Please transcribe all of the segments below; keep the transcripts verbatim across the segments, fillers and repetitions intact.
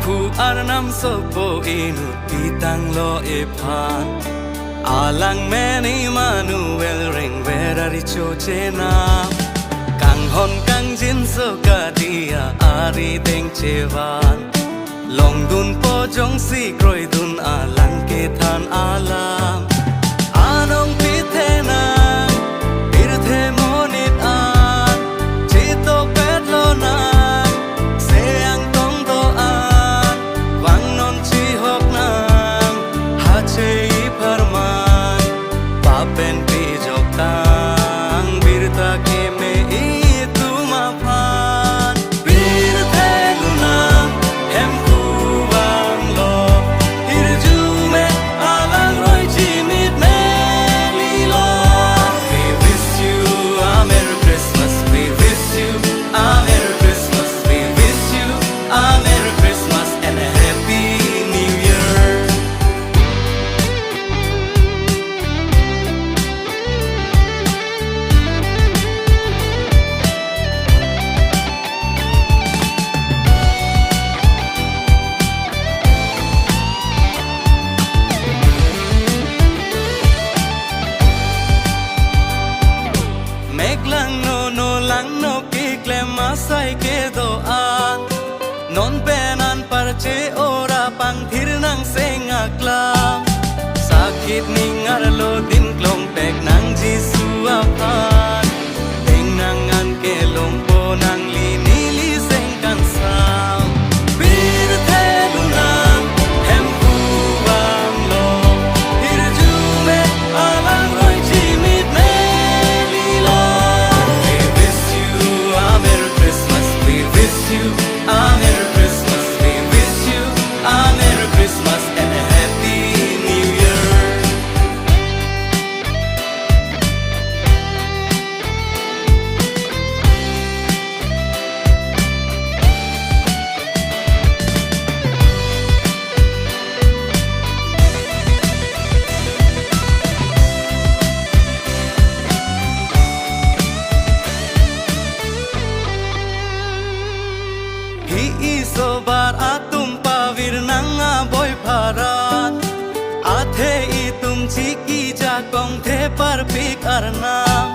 Hemphu Arnam sopo inut pitanglo ephan. Alang men Emmanuel rengver aricho chenam. Kanghon kangjinso kadiya arideng chevan. Longdunpo jongsi kroidun alang kethan alam. Anong pithenang, pirthe monit an, chitokpet lonang, se-ang tong do-an, vangnon chihoknang, hachei pharman, papen pijoktang, birta keme itum aphan. Pirthe lunang, Hemphu vanglo, hirjume alangroi chimit melilo. We wish you a Merry Christmas, we wish you a Merry Christmas, we wish you a Merry Christmas and a Happy New Year. Mek langno, no langno keklem asai kedo-an. Non pen anparche ora pangthir nang seng aklam. Sakit ning arlo din klongpek nang Jisu aphan. Deng nang an kelongpo nangli neli seng kangsam. Pirthe lunang, Hemphu vanglo, hirjume alangroi chimit melilo. We wish you a Merry Christmas, we wish you a Merry Christmas, we wish you a Merry Christmas and a Happy New Year. Hi isobar atum pavir nang aboi pharan. Athe itum chiki jakong the parpik Arnam.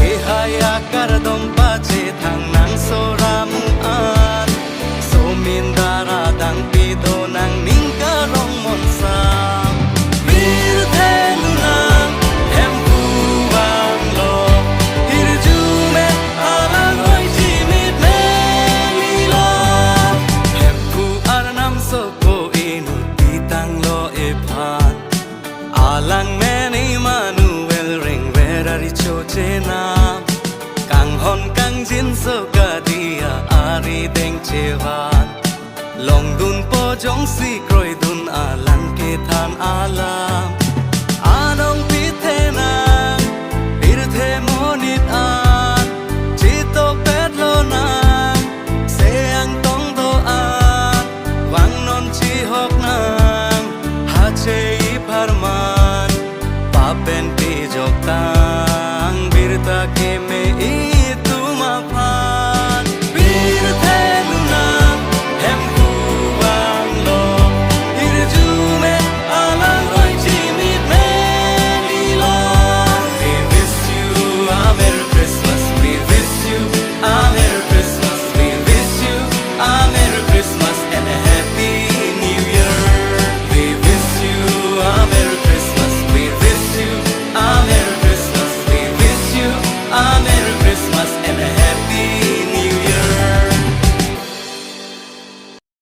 Ehai akardom pachethang nang soramu an. Somin dara dang pido nang ning karong monsam. Pirthe lunang, Hemphu vanglo, hirjume alangroi chimit melilo. Hemphu Arnam sopo inut pitanglo ephan. Alang men Emmanuel rengver aricho chenam. Kanghon kangjinso kadiya arideng chevan. Longdunpo jongsi kroidun alang kethan alam.